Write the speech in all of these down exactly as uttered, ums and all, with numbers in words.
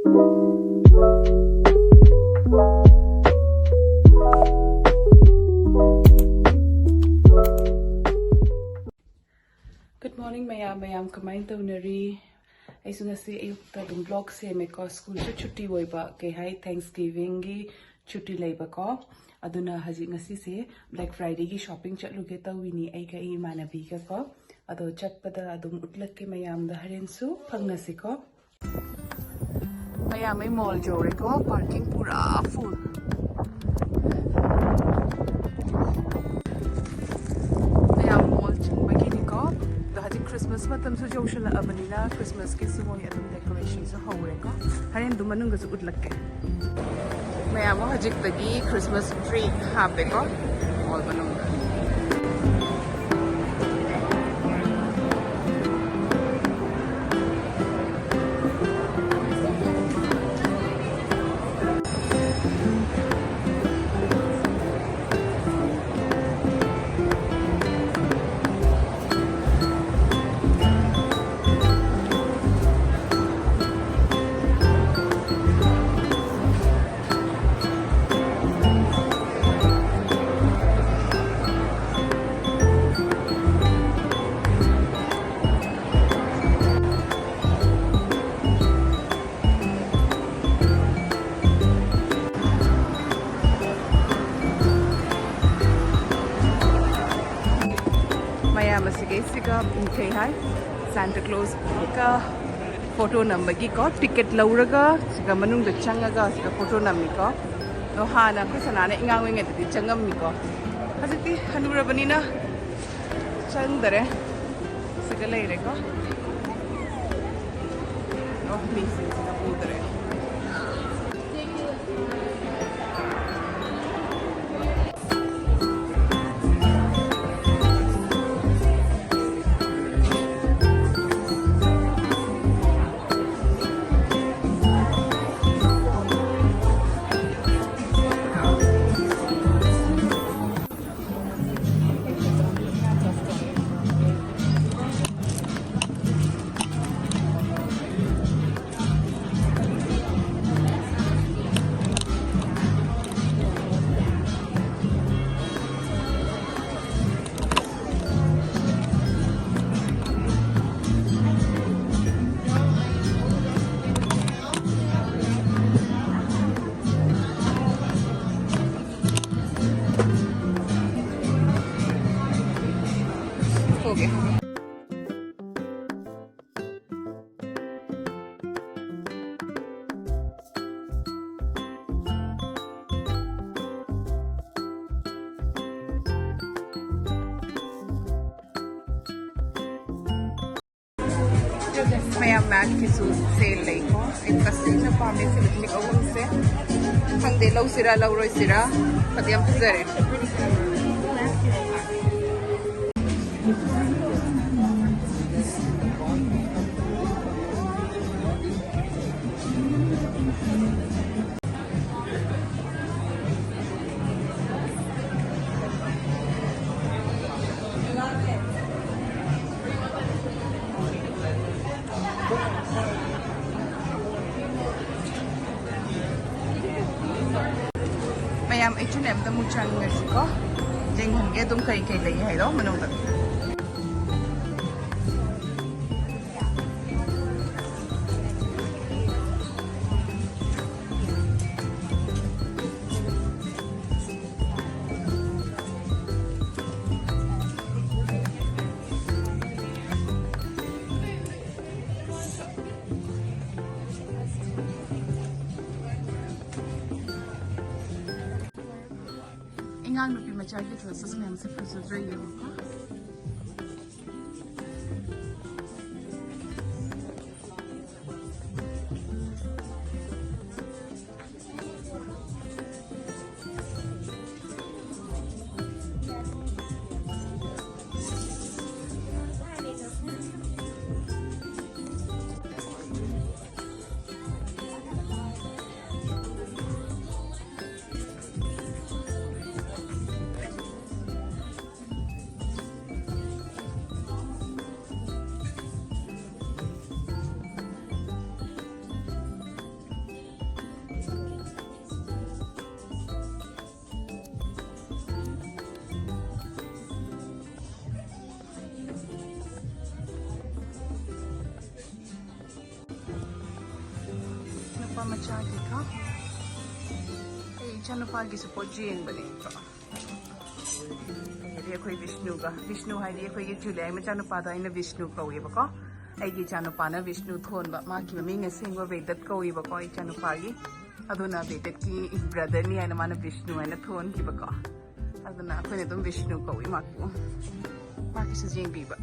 Good morning ꯃꯌꯥꯝ, ꯃꯌꯥꯝ ꯀꯃꯥꯏꯅ ꯇꯧꯅꯔꯤ? ꯑꯩꯁꯨ ꯉꯁꯤ ꯑꯌꯨꯛꯇ ꯑꯗꯨꯝ vlog ꯁꯦꯝꯃꯦꯀꯣ꯫ ꯁ꯭ꯀꯨꯜꯁꯨ ꯁꯨꯇꯤ ꯑꯣꯏꯕ, ꯀꯩ ꯍꯥꯏ, Thanksgivingꯒꯤ ꯁꯨꯇꯤ ꯂꯩꯕꯀꯣ꯫ ꯑꯗꯨꯅ ꯍꯧꯖꯤꯛ ꯉꯁꯤꯁꯦ Black Fridayꯒꯤ shopping ꯆꯠꯂꯨꯒꯦ ꯇꯧꯋꯤꯅꯤ ꯑꯩꯒ ꯑꯩ ꯏꯃꯥꯟꯅꯕꯤꯒꯀꯣ꯫ ꯑꯗꯣ ꯆꯠꯄꯗ ꯑꯗꯨꯝ ꯎꯠꯂꯛꯀꯦ ꯃꯌꯥꯝꯗ, ꯍꯣꯔꯦꯟꯁꯨ ꯐꯪꯅꯁꯤꯀꯣ꯫ ꯃꯌꯥꯝ ꯑꯩ mall ꯌꯧꯔꯦꯀꯣ, parking ꯄꯨꯔꯥ full꯫ ꯃꯌꯥꯝ mall ꯆꯪꯕꯒꯤꯅꯤꯀꯣ꯫ ꯑꯗꯣ ꯍꯧꯖꯤꯛ Christmas ꯃꯇꯝꯁꯨ ꯌꯧꯁꯜꯂꯛꯑꯕꯅꯤꯅ Christmasꯀꯤꯁꯨ ꯃꯣꯏ ꯑꯗꯨꯝ decorationꯁꯨ ꯍꯧꯔꯦꯀꯣ꯫ ꯍꯣꯔꯦꯟ ꯑꯗꯨꯝ ꯃꯅꯨꯡꯗꯁꯨ ꯎꯠꯂꯛꯀꯦ꯫ ꯃꯌꯥꯝ ꯑꯃ ꯍꯧꯖꯤꯛꯇꯒꯤ Christmas tree ꯍꯥꯞꯄꯦꯀꯣ mall ꯃꯅꯨꯡꯗ꯫ ꯃꯌꯥꯝ ꯑꯁꯤꯒꯩꯁꯤꯒ ꯀꯩ ꯍꯥꯏ, Santa Clausꯀ photo ꯅꯝꯕꯒꯤꯀꯣ, ticket ꯂꯧꯔꯒ ꯁꯤꯒ ꯃꯅꯨꯡꯗ ꯆꯪꯉꯒ ꯁꯤꯒ photo ꯅꯝꯃꯤꯀꯣ꯫ ꯑꯗꯣ ꯍꯥꯟꯅ ꯑꯩꯈꯣꯏ ꯁꯅꯥꯅ ꯑꯉꯥꯡ ꯑꯣꯏꯔꯤꯉꯩꯗꯗꯤ ꯆꯪꯉꯝꯃꯤꯀꯣ꯫ ꯍꯧꯖꯤꯛꯇꯤ ꯍꯅꯨꯔꯕꯅꯤꯅ ꯆꯪꯗꯔꯦ꯫ ꯁꯤꯒ ꯂꯩꯔꯦꯀꯣ꯫ ꯑꯣ, ꯃꯤꯁꯤꯡꯁꯤꯒ ꯎꯗꯔꯦ꯫ ꯃꯌꯥꯝ, ꯃꯦꯠꯀꯤꯁꯨ ꯁꯦꯜ ꯂꯩꯀꯣ꯫ ꯑꯩ ꯇꯁꯦꯡꯅ ꯄꯥꯝꯃꯦ ꯁꯤ ꯂꯤꯞꯁꯇꯤꯛ ꯑꯍꯨꯝꯁꯦ꯫ ꯈꯪꯗꯦ, ꯂꯧꯁꯤꯔꯥ ꯂꯧꯔꯣꯏꯁꯤꯔꯥ꯫ ꯐꯗꯤ ꯌꯥꯝ ꯐꯖꯔꯦ꯫ ꯃꯌꯥꯝ, H and M ꯗ ꯑꯃꯨꯛ ꯆꯪꯉꯁꯤꯀꯣ꯫ ꯌꯦꯡꯍꯟꯒꯦ ꯑꯗꯨꯝ ꯀꯩ ꯀꯩ ꯂꯩ ꯍꯥꯏꯗꯣ ꯃꯅꯨꯡꯗ꯫ ꯑꯉꯥꯡ ꯅꯨꯄꯤ ꯃꯆꯥꯒꯤ dresses ꯃꯌꯥꯝꯁꯦ ꯐꯖꯗ꯭ꯔꯥ ꯌꯦꯡꯉꯨꯀꯣ꯫ ꯅꯨꯄꯥ ꯃꯆꯥꯒꯤꯀꯣ꯫ ꯑꯩ ꯏꯆꯥꯅꯨꯄꯥꯒꯤꯁꯨ ꯄꯣꯠ ꯌꯦꯡꯕꯅꯦꯀꯣ꯫ ꯑꯗꯩꯗꯤ ꯑꯩꯈꯣꯏ ꯕꯤꯁꯅꯨꯒ, ꯕꯤꯁꯅꯨ ꯍꯥꯏꯗꯤ ꯑꯩꯈꯣꯏꯒꯤ ꯖꯨꯂꯤꯌꯥꯒꯤ ꯃꯆꯥꯅꯨꯄꯥꯗꯣ ꯑꯩꯅ ꯕꯤꯁꯅꯨ ꯀꯧꯋꯦꯕꯀꯣ꯫ ꯑꯩꯒꯤ ꯏꯆꯥꯅꯨꯄꯥꯅ ꯕꯤꯁꯅꯨ ꯊꯣꯟꯕ, ꯃꯥꯒꯤ ꯃꯃꯤꯡ ꯑꯁꯦꯡꯕ ꯕꯦꯗꯠ ꯀꯧꯋꯦꯕꯀꯣ ꯏꯆꯥꯅꯨꯄꯥꯒꯤ꯫ ꯑꯗꯨꯅ ꯕꯦꯗꯠꯀꯤ brotherꯅꯤ ꯍꯥꯏꯅ ꯃꯥꯅ ꯕꯤꯁꯅꯨ ꯍꯥꯏꯅ ꯊꯣꯟꯈꯤꯕꯀꯣ꯫ ꯑꯗꯨꯅ ꯑꯩꯈꯣꯏꯅ ꯑꯗꯨꯝ ꯕꯤꯁꯅꯨ ꯀꯧꯏ ꯃꯥꯕꯨ꯫ ꯃꯥꯒꯤꯁꯨ ꯌꯦꯡꯕꯤꯕ꯫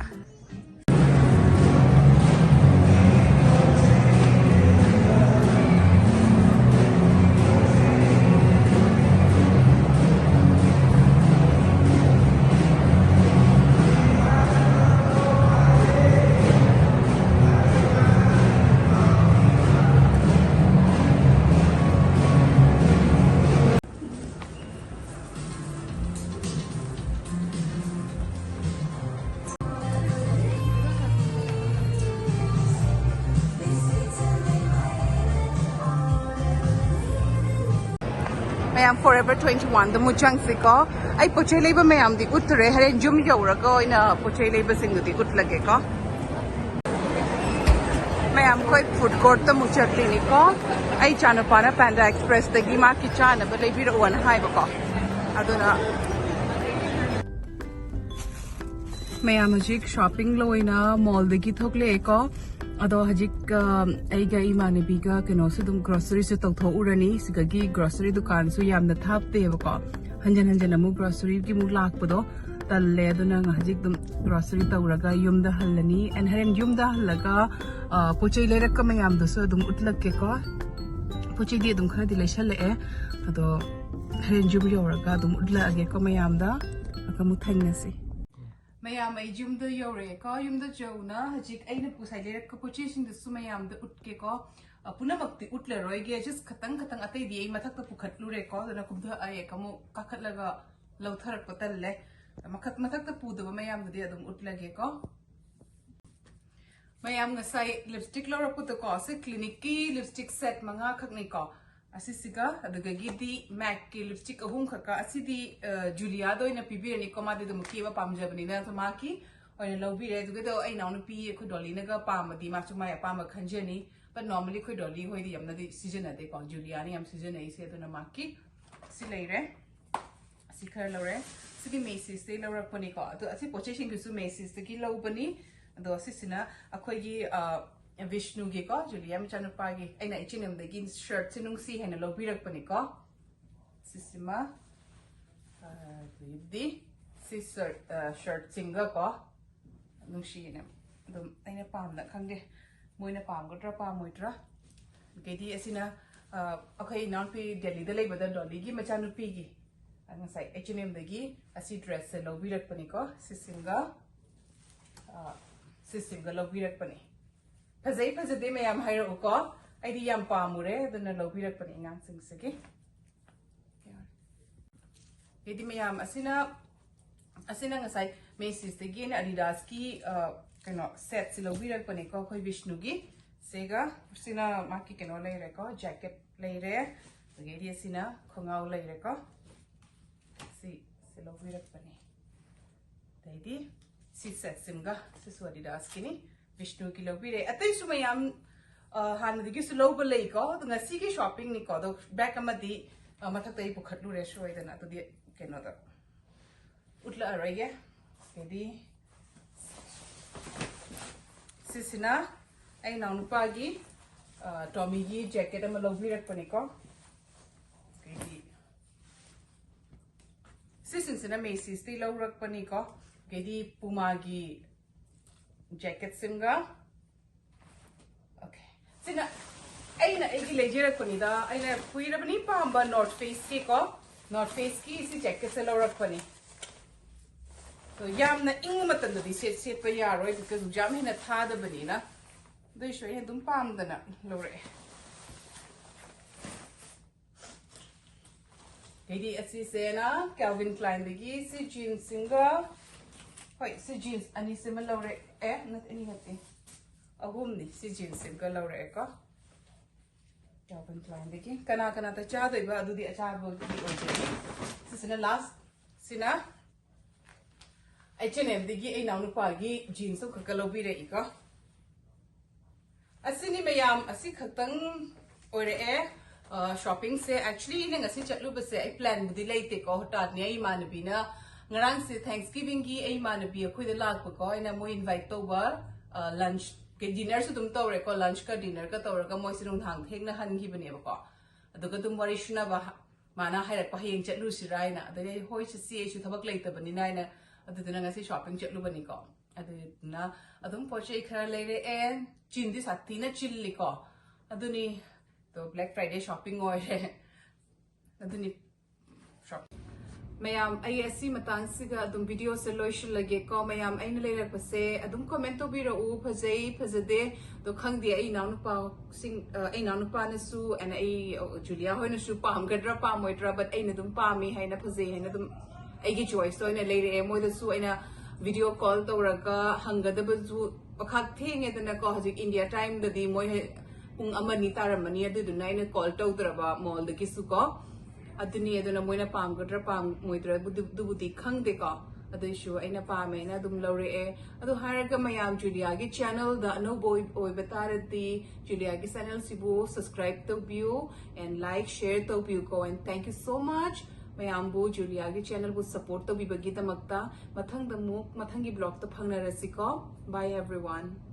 ꯃꯌꯥꯝ Forever twenty one ꯗ ꯑꯃꯨꯛ ꯆꯪꯁꯤꯀꯣ꯫ ꯑꯩ ꯄꯣꯠ ꯆꯩ ꯂꯩꯕ ꯃꯌꯥꯝꯗꯤ ꯎꯠꯇ꯭ꯔꯦ, ꯍꯣꯔꯦꯟ ꯌꯨꯝ ꯌꯧꯔꯒ ꯑꯣꯏꯅ ꯄꯣꯠ ꯆꯩ ꯂꯩꯕꯁꯤꯡꯗꯨꯗꯤ ꯎꯠꯂꯒꯦꯀꯣ꯫ ꯃꯌꯥꯝ ꯑꯩꯈꯣꯏ ꯐꯨꯗ ꯀꯣꯔꯠꯇ ꯑꯃꯨꯛ ꯆꯠꯂꯤꯅꯤꯀꯣ꯫ ꯑꯩ ꯏꯆꯥꯅꯨꯄꯥꯅ ꯄꯥꯟꯗꯥ ꯑꯦꯛꯁꯄ꯭ꯔꯦꯁꯇꯒꯤ ꯃꯥꯒꯤ ꯆꯥꯅꯕ ꯂꯩꯕꯤꯔꯛꯑꯣꯅ ꯍꯥꯏꯕꯀꯣ꯫ ꯑꯗꯨꯅ ꯃꯌꯥꯝ ꯍꯧꯖꯤꯛ ꯁꯣꯞꯄꯤꯡ ꯂꯣꯏꯅ ꯃꯣꯜꯗꯒꯤ ꯊꯣꯛꯂꯛꯑꯦꯀꯣ꯫ ꯑꯗꯣ ꯍꯧꯖꯤꯛ ꯑ, ꯑꯩꯒ ꯏꯃꯥꯟꯅꯕꯤꯒ ꯀꯩꯅꯣꯁꯨ ꯑꯗꯨꯝ ꯒ꯭ꯔꯣꯁꯔꯤꯁꯨ ꯇꯧꯊꯣꯛꯎꯔꯅꯤ꯫ ꯁꯤꯗꯒꯤ ꯒ꯭ꯔꯣꯁꯔꯤ ꯗꯨꯀꯥꯟꯁꯨ ꯌꯥꯝꯅ ꯊꯥꯞꯇꯦꯕꯀꯣ꯫ ꯍꯟꯖꯟ ꯍꯟꯖꯟ ꯑꯃꯨꯛ ꯒ꯭ꯔꯣꯁꯔꯤꯒꯤ ꯑꯃꯨꯛ ꯂꯥꯛꯄꯗꯣ ꯇꯜꯂꯦ꯫ ꯑꯗꯨꯅ ꯍꯧꯖꯤꯛ ꯑꯗꯨꯝ ꯒ꯭ꯔꯣꯁꯔꯤ ꯇꯧꯔꯒ ꯌꯨꯝꯗ ꯍꯜꯂꯅꯤ꯫ ꯑꯦꯟ ꯍꯣꯔꯦꯟ ꯌꯨꯝꯗ ꯍꯜꯂꯒ ꯑ, ꯄꯣꯠ ꯆꯩ ꯂꯩꯔꯛꯄ ꯃꯌꯥꯝꯗꯨꯁꯨ ꯑꯗꯨꯝ ꯎꯠꯂꯛꯀꯦꯀꯣ꯫ ꯄꯣꯠ ꯆꯩꯗꯤ ꯑꯗꯨꯝ ꯈꯔꯗꯤ ꯂꯩꯁꯜꯂꯛꯑꯦ꯫ ꯑꯗꯣ ꯍꯣꯔꯦꯟ ꯌꯨꯝ ꯌꯧꯔꯒ ꯑꯗꯨꯝ ꯎꯠꯂꯛꯑꯒꯦꯀꯣ ꯃꯌꯥꯝꯗ꯫ ꯑꯗꯨꯒ ꯑꯃꯨꯛ ꯊꯦꯡꯅꯁꯤ꯫ ꯃꯌꯥꯝ, ꯑꯩ ꯌꯨꯝꯗ ꯌꯧꯔꯛꯑꯦꯀꯣ꯫ ꯌꯨꯝꯗ ꯌꯧꯅ ꯍꯧꯖꯤꯛ ꯑꯩꯅ ꯉꯁꯥꯏ ꯂꯩꯔꯛꯄ ꯄꯣꯠ ꯆꯩꯁꯤꯡꯗꯨꯁꯨ ꯃꯌꯥꯝꯗ ꯎꯠꯀꯦꯀꯣ꯫ ꯑ, ꯄꯨꯝꯅꯃꯛꯇꯤ ꯎꯠꯂꯔꯣꯏꯒꯦ, ꯖꯁ ꯈꯇꯪ ꯈꯇꯪ꯫ ꯑꯇꯩꯗꯤ ꯑꯩ ꯃꯊꯛꯇ ꯄꯨꯈꯠꯂꯨꯔꯦꯀꯣ꯫ ꯑꯗꯨꯅ ꯀꯨꯝꯊ-, ꯑꯩ ꯑꯃꯨꯛ ꯀꯥꯈꯠꯂꯒ ꯂꯧꯊꯔꯛꯄ ꯇꯜꯂꯦ꯫ ꯃꯈꯛ-, ꯃꯊꯛꯇ ꯄꯨꯗꯕ ꯃꯌꯥꯝꯗꯨꯗꯤ ꯑꯗꯨꯝ ꯎꯠꯂꯒꯦꯀꯣ꯫ ꯃꯌꯥꯝ, ꯉꯁꯥꯏ ꯂꯤꯞꯁꯇꯤꯛ ꯂꯧꯔꯛꯄꯗꯀꯣ, ꯁꯤ ꯀ꯭ꯂꯤꯅꯤꯛꯀꯤ ꯂꯤꯞꯁꯇꯤꯛ ꯁꯦꯠ ꯃꯉꯥ ꯈꯛꯅꯤꯀꯣ꯫ ꯑꯁꯤꯁꯤꯒ, ꯑꯗꯨꯗꯒꯤꯗꯤ ꯃꯦꯛꯀꯤ ꯂꯤꯞꯁꯇꯤꯛ ꯑꯍꯨꯝ ꯈꯛꯀ꯫ ꯑꯁꯤꯗꯤ, ꯑ, ꯖꯨꯂꯤꯌꯥꯗ ꯑꯣꯏꯅ ꯄꯤꯕꯤꯔꯅꯤꯀꯣ, ꯃꯥꯗꯤ ꯑꯗꯨꯝ ꯀꯦꯕ ꯄꯥꯝꯖꯕꯅꯤꯅ, ꯑꯗꯣ ꯃꯥꯒꯤ ꯑꯣꯏꯅ ꯂꯧꯕꯤꯔꯦ꯫ ꯑꯗꯨꯒ ꯑꯗꯣ ꯑꯩ ꯏꯅꯥꯎꯅꯨꯄꯤ ꯑꯩꯈꯣꯏ ꯗꯣꯂꯤꯅꯒ ꯄꯥꯝꯃꯗꯤ ꯃꯥꯁꯨ ꯃꯥꯏ ꯑꯄꯥꯝꯕ ꯈꯟꯖꯅꯤ꯫ But normally ꯑꯩꯈꯣꯏ ꯗꯣꯂꯤ ꯍꯣꯏꯗꯤ ꯌꯥꯝꯅꯗꯤ ꯁꯤꯖꯤꯟꯅꯗꯦꯀꯣ, ꯖꯨꯂꯤꯌꯥꯅ ꯌꯥꯝ ꯁꯤꯖꯤꯟꯅꯩꯁꯦ꯫ ꯑꯗꯨꯅ ꯃꯥꯒꯤ ꯁꯤ ꯂꯩꯔꯦ꯫ ꯑꯁꯤ ꯈꯔ ꯂꯧꯔꯦ꯫ ꯁꯤꯗꯤ ꯃꯦꯁꯤꯁꯇꯒꯤ ꯂꯧꯔꯛꯄꯅꯤꯀꯣ꯫ ꯑꯗꯣ ꯑꯁꯤ ꯄꯣꯠ ꯆꯩꯁꯤꯡꯗꯨꯁꯨ ꯃꯦꯁꯤꯁꯇꯒꯤ ꯂꯧꯕꯅꯤ꯫ ꯑꯗꯣ ꯁꯤꯁꯤꯅ ꯑꯩꯈꯣꯏꯒꯤ, ꯑ, ꯕꯤꯁꯅꯨꯒꯤꯀꯣ, ꯖꯨꯂꯤꯌꯥ ꯃꯆꯥꯅꯨꯄꯥꯒꯤ, ꯑꯩꯅ H and M ꯗꯒꯤ ꯁꯔꯠꯁꯦ ꯅꯨꯡꯁꯤ ꯍꯥꯏꯅ ꯂꯧꯕꯤꯔꯛꯄꯅꯤꯀꯣ꯫ ꯁꯤꯁꯤꯃ, ꯑ, ꯑꯗꯩꯗꯤ ꯁꯤ ꯁꯔꯠ, ꯑ, ꯁꯔꯠꯁꯤꯡꯒꯀꯣ, ꯅꯨꯡꯁꯤꯅ ꯑꯗꯨꯝ ꯑꯩꯅ ꯄꯥꯝꯅ ꯈꯪꯗꯦ, ꯃꯣꯏꯅ ꯄꯥꯝꯒꯗ꯭ꯔꯥ ꯄꯥꯝꯃꯣꯏꯗ꯭ꯔꯥ꯫ ꯑꯗꯩꯗꯤ ꯑꯁꯤꯅ, ꯑ, ꯑꯩꯈꯣꯏ ꯏꯅꯥꯎꯄꯤ ꯗꯦꯜꯂꯤꯗ ꯂꯩꯕꯗ ꯗꯣꯂꯤꯒꯤ ꯃꯆꯥꯅꯨꯄꯤꯒꯤ, ꯑ, ꯉꯁꯥꯏ H and M ꯗꯒꯤ ꯑꯁꯤ ꯗ꯭ꯔꯦꯁꯁꯦ ꯂꯧꯕꯤꯔꯛꯄꯅꯤꯀꯣ꯫ ꯁꯤꯁꯤꯡꯒ, ꯑ, ꯁꯤꯁꯤꯡꯒ ꯂꯧꯕꯤꯔꯛꯄꯅꯤ꯫ ꯐꯖꯩ ꯐꯖꯗꯦ ꯃꯌꯥꯝ ꯍꯥꯏꯔꯛꯎꯀꯣ꯫ ꯑꯩꯗꯤ ꯌꯥꯝ ꯄꯥꯝꯃꯨꯔꯦ, ꯑꯗꯨꯅ ꯂꯧꯕꯤꯔꯛꯄꯅꯤ ꯑꯉꯥꯡꯁꯤꯡꯁꯤꯒꯤ꯫ ꯑꯗꯩꯗꯤ ꯃꯌꯥꯝ ꯑꯁꯤꯅ, ꯑꯁꯤꯅ ꯉꯁꯥꯏ ꯃꯦꯁꯤꯁꯇꯒꯤ ꯑꯩꯅ ꯑꯦꯗꯤꯗꯥꯁꯀꯤ, ꯑ, ꯀꯩꯅꯣ ꯁꯦꯠꯁꯤ ꯂꯧꯕꯤꯔꯛꯄꯅꯦꯀꯣ, ꯑꯩꯈꯣꯏ ꯕꯤꯁꯅꯨꯒꯤ꯫ ꯁꯤꯒ ꯁꯤꯅ ꯃꯥꯒꯤ ꯀꯩꯅꯣ ꯂꯩꯔꯦꯀꯣ, ꯖꯦꯀꯦꯠ ꯂꯩꯔꯦ꯫ ꯑꯗꯒꯤꯗꯤ ꯑꯁꯤꯅ ꯈꯣꯡꯒ꯭ꯔꯥꯎ ꯂꯩꯔꯦꯀꯣ꯫ ꯁꯤ ꯁꯤ ꯂꯧꯕꯤꯔꯛꯄꯅꯤ꯫ ꯑꯗꯩꯗꯤ ꯁꯤ ꯁꯦꯠꯁꯤꯃꯒ, ꯁꯤꯁꯨ ꯑꯦꯗꯤꯗꯥꯁꯀꯤꯅꯤ꯫ ꯕꯤꯁꯅꯨꯒꯤ ꯂꯧꯕꯤꯔꯦ꯫ ꯑꯇꯩꯁꯨ ꯃꯌꯥꯝ, ꯑ, ꯍꯥꯟꯅꯗꯒꯤꯁꯨ ꯂꯧꯕ ꯂꯩꯀꯣ꯫ ꯑꯗꯣ ꯉꯁꯤꯒꯤ ꯁꯣꯄꯤꯡꯅꯤꯀꯣ꯫ ꯑꯗꯣ ꯕꯦꯛ ꯑꯃꯗꯤ, ꯑ, ꯃꯊꯛꯇ ꯑꯩ ꯄꯨꯈꯠꯂꯨꯔꯦ ꯁꯣꯏꯗꯅ꯫ ꯑꯗꯨꯗꯤ ꯀꯩꯅꯣꯗ ꯎꯠꯂꯛꯑꯔꯣꯏꯒꯦ꯫ ꯑꯗꯩꯗꯤ ꯁꯤꯁꯤꯅ ꯑꯩ ꯏꯅꯥꯎꯅꯨꯄꯥꯒꯤ, ꯑ, ꯇꯣꯃꯤꯒꯤ ꯖꯦꯀꯦꯠ ꯑꯃ ꯂꯧꯕꯤꯔꯛꯄꯅꯤꯀꯣ꯫ ꯑꯗꯩꯗꯤ ꯁꯤꯁꯤꯡꯁꯤꯅ ꯃꯦꯁꯤꯁꯇꯒꯤ ꯂꯧꯔꯛꯄꯅꯤꯀꯣ꯫ ꯑꯗꯩꯗꯤ ꯄꯨꯃꯥꯒꯤ ꯖꯦꯀꯦꯠꯁꯤꯃꯒ꯫ Okay. ꯁꯤꯅ ꯑꯩꯅ ꯑꯩꯒꯤ ꯂꯩꯖꯔꯛꯄꯅꯤꯗ꯫ ꯑꯩꯅ ꯀꯨꯏꯔꯕꯅꯤ ꯄꯥꯝꯕ North Faceꯀꯤꯀꯣ꯫ North Faceꯀꯤ ꯁꯤ ꯖꯦꯀꯦꯠꯁꯦ ꯂꯧꯔꯛꯄꯅꯤ꯫ ꯑꯗꯣ ꯌꯥꯝꯅ ꯏꯪꯕ ꯃꯇꯝꯗꯗꯤ ꯁꯦꯠ-, ꯁꯦꯠꯄ ꯌꯥꯔꯣꯏ, because ꯌꯥꯝ ꯍꯦꯟꯅ ꯊꯥꯗꯕꯅꯤꯅ꯫ ꯑꯗꯨꯏꯁꯨ ꯑꯩꯅ ꯑꯗꯨꯝ ꯄꯥꯝꯗꯅ ꯂꯧꯔꯛꯑꯦ꯫ ꯑꯗꯩꯗꯤ ꯑꯁꯤꯁꯦꯅ Calvin Kleinꯗꯒꯤ ꯁꯤ jeansꯁꯤꯡꯒ, ꯍꯣꯏ, ꯁꯤ jeans ꯑꯅꯤꯁꯤꯃ ꯂꯧꯔꯛꯑꯦ꯫ ꯅꯠ-, ꯑꯅꯤ ꯅꯠꯇꯦ, ꯑꯍꯨꯝꯅꯤ꯫ ꯁꯤ jeansꯁꯤꯃꯒ ꯂꯧꯔꯛꯑꯦꯀꯣ꯫ Calvin Kleinꯗꯒꯤ꯫ ꯀꯅꯥ ꯀꯅꯥꯇ ꯆꯥꯗꯣꯏꯕ? ꯑꯗꯨꯗꯤ ꯑꯆꯥꯕꯒꯤ ꯑꯣꯏꯖꯔꯤ꯫ ꯁꯤꯁꯤꯅ last, ꯁꯤꯅ H and Mꯗꯒꯤ ꯑꯩ ꯏꯅꯥꯎꯅꯨꯄꯥꯒꯤ jeans ꯑꯃꯈꯛꯀ ꯂꯧꯕꯤꯔꯛꯏꯀꯣ꯫ ꯑꯁꯤꯅꯤ ꯃꯌꯥꯝ, ꯑꯁꯤ ꯈꯛꯇꯪ ꯑꯣꯏꯔꯛꯑꯦ꯫ ꯑ, shoppingꯁꯦ, actually ꯑꯩꯅ ꯉꯁꯤ ꯆꯠꯂꯨꯕꯁꯦ ꯑꯩ planꯕꯨꯗꯤ ꯂꯩꯇꯦꯀꯣ꯫ ꯍꯣꯇꯥꯠꯅꯤ ꯑꯩ ꯏꯃꯥꯟꯅꯕꯤꯅ, ꯉꯔꯥꯡꯁꯦ Thanksgivingꯒꯤ ꯑꯩ ꯏꯃꯥꯟꯅꯕꯤ ꯑꯩꯈꯣꯏꯗ ꯂꯥꯛꯄꯀꯣ꯫ ꯑꯩꯅ ꯃꯣꯏ invite ꯇꯧꯕ, ꯑ, lunch, dinnerꯁꯨ ꯑꯗꯨꯝ ꯇꯧꯔꯦꯀꯣ꯫ Lunchꯀ dinnerꯒ ꯇꯧꯔꯒ ꯃꯣꯏꯁꯦ ꯅꯨꯡꯗꯥꯡ ꯊꯦꯡꯅ ꯍꯟꯈꯤꯕꯅꯦꯕꯀꯣ꯫ ꯑꯗꯨꯒ ꯑꯗꯨꯝ ꯋꯥꯔꯤ ꯁꯨꯅꯕ ꯍ-, ꯃꯥꯅ ꯍꯥꯏꯔꯛꯄ, "ꯍꯌꯦꯡ ꯆꯠꯂꯨꯁꯤꯔꯥ?" ꯍꯥꯏꯅ꯫ ꯑꯗꯒꯤ ꯑꯩ, "ꯍꯣꯏ, ꯆꯠꯁꯤ, ꯑꯩꯁꯨ ꯊꯕꯛ ꯂꯩꯇꯕꯅꯤꯅ" ꯍꯥꯏꯅ꯫ ꯑꯗꯨꯗꯨꯅ ꯉꯁꯤ shopping ꯆꯠꯂꯨꯕꯅꯤꯀꯣ꯫ ꯑꯗꯨꯗꯨꯅ ꯑꯗꯨꯝ ꯄꯣꯠ ꯆꯩ ꯈꯔ ꯂꯩꯔꯛꯑꯦ꯫ ꯆꯤꯟꯗꯤ ꯁꯥꯊꯤꯅ ꯆꯤꯜꯂꯤꯀꯣ꯫ ꯑꯗꯨꯅꯤ, ꯑꯗꯣ Black Friday shopping ꯑꯣꯏꯔꯦ꯫ ꯑꯗꯨꯅꯤ shop-, ꯃꯌꯥꯝ, ꯑꯩ ꯑꯁꯤ ꯃꯇꯥꯡꯁꯤꯒ ꯑꯗꯨꯝ videoꯁꯦ ꯂꯣꯏꯁꯤꯜꯂꯒꯦꯀꯣ꯫ ꯃꯌꯥꯝ, ꯑꯩꯅ ꯂꯩꯔꯛꯄꯁꯦ ꯑꯗꯨꯝ comment ꯇꯧꯕꯤꯔꯛꯎ, ꯐꯖꯩ, ꯐꯖꯗꯦ꯫ ꯑꯗꯣ ꯈꯪꯗꯦ, ꯑꯩ ꯏꯅꯥꯎꯅꯨꯄꯥꯁꯤꯡ, ꯑ, ꯑꯩ ꯏꯅꯥꯎꯅꯨꯄꯥꯅꯁꯨ, and ꯑꯩ, ꯑ, ꯖꯨꯂꯤꯌꯥ ꯍꯣꯏꯅꯁꯨ ꯄꯥꯝꯒꯗ꯭ꯔꯥ ꯄꯥꯝꯃꯣꯏꯗ꯭ꯔꯥ, but ꯑꯩꯅ ꯑꯗꯨꯝ ꯄꯥꯝꯃꯤ ꯍꯥꯏꯅ, ꯐꯖꯩ ꯍꯥꯏꯅ ꯑꯗꯨꯝ ꯑꯩꯒꯤ choice ꯑꯣꯏꯅ ꯂꯩꯔꯛꯑꯦ꯫ ꯃꯣꯏꯗꯁꯨ ꯑꯩꯅ video call ꯇꯧꯔꯒ ꯍꯪꯒꯗꯕꯁꯨ ꯃꯈꯥ ꯊꯦꯡꯉꯦꯗꯅꯀꯣ, ꯍꯧꯖꯤꯛ India timeꯗꯗꯤ ꯃꯣꯏ ꯄꯨꯡ ꯑꯃꯅꯤ ꯇꯥꯔꯝꯃꯅꯤ, ꯑꯗꯨꯗꯨꯅ ꯑꯩꯅ ꯀꯣꯜ ꯇꯧꯗ꯭ꯔꯕ ꯃꯣꯜꯗꯒꯤꯁꯨ ꯀꯣ꯫ ꯑꯗꯨꯅꯤ, ꯑꯗꯨꯅ ꯃꯣꯏꯅ ꯄꯥꯝꯒꯗ꯭ꯔꯥ ꯄꯥꯝꯃꯣꯏꯗ꯭ꯔꯥ ꯑꯗꯨꯕꯨꯗꯤ ꯈꯪꯗꯦꯀꯣ, ꯑꯗꯨꯏꯁꯨ ꯑꯩꯅ ꯄꯥꯝꯃꯦꯅ ꯑꯗꯨꯝ ꯂꯧꯔꯛꯑꯦ꯫ ꯑꯗꯨ ꯍꯥꯏꯔꯒ ꯃꯌꯥꯝ ꯖꯨꯂꯤꯌꯥꯒꯤ ꯆꯦꯅꯦꯜꯗ ꯑꯅꯧꯕ ꯑꯣꯏ- ꯑꯣꯏꯕ ꯇꯥꯔꯗꯤ ꯖꯨꯂꯤꯌꯥꯒꯤ ꯆꯦꯅꯦꯜꯁꯤꯕꯨ subscribe ꯇꯧꯕꯤꯌꯨ and like share ꯇꯧꯕꯤꯌꯨꯀꯣ꯫ And thank you so much ꯃꯌꯥꯝꯕꯨ ꯖꯨꯂꯤꯌꯥꯒꯤ ꯆꯦꯅꯦꯜꯕꯨ support ꯇꯧꯕꯤꯕꯒꯤꯗꯃꯛꯇ꯫ ꯃꯊꯪꯗ ꯑꯃꯨꯛ ꯃꯊꯪꯒꯤ ꯕ꯭ꯂꯣꯛꯇ ꯐꯪꯅꯔꯁꯤꯀꯣ꯫ Bye everyone.